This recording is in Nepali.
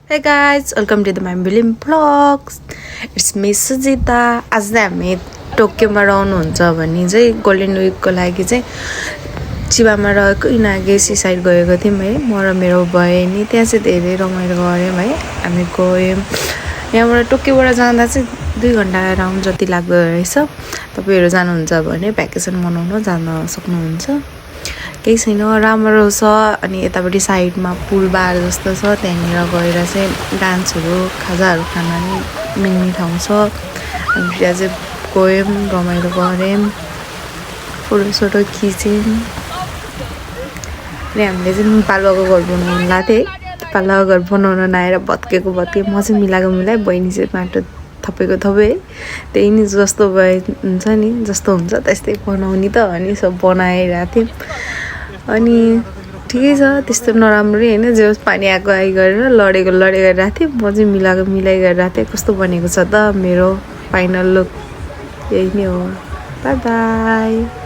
Hey guys, welcome to the My Billion Vlogs. It's me Sujita. आज चाहिँ हामी टोकियोमा रहनुहुन्छ भने चाहिँ गोल्डन विकको लागि चाहिँ चिबामा रहेको इनागे सी साइड गएको थियौँ है। म र मेरो बहिनी त्यहाँ चाहिँ धेरै रमाइलो गऱ्यौँ है। हामी गयौँ यहाँबाट टोकियोबाट जाँदा चाहिँ 2 घण्टा राउन्ड जति लाग्दो रहेछ। तपाईहरु जानुहुन्छ भने भ्याकेसन मनाउन जान सक्नुहुन्छ। केही छैन, राम्रो छ। अनि यतापट्टि साइडमा पुल बार जस्तो छ, त्यहाँनिर गएर चाहिँ डान्सहरू खाजाहरू खान मिल्ने ठाउँ छ। अनि त्यहाँ चाहिँ गयौँ, रमाइलो गऱ्यौँ, फोटोसोटो खिच्यौँ। अनि हामीले चाहिँ पालुवाको घर बनाउनु लाग्थ्यो है। पालुवाको घर बनाउन नआएर भत्केको म चाहिँ मिलाए बहिनी चाहिँ माटो थपेको थपे है। त्यही नि जस्तो भए हुन्छ नि, जस्तो हुन्छ त्यस्तै बनाउने त अनि सब बनाइरहेको थियौँ। अनि ठिकै छ, त्यस्तो नराम्रै हैन। जे पानी आएको आई गरेर लडेको गरिरहेको थिएँ। म चाहिँ मिलाइ गरिरहेको थिएँ। कस्तो बनेको छ त मेरो फाइनल लुक यही नै हो। Bye bye.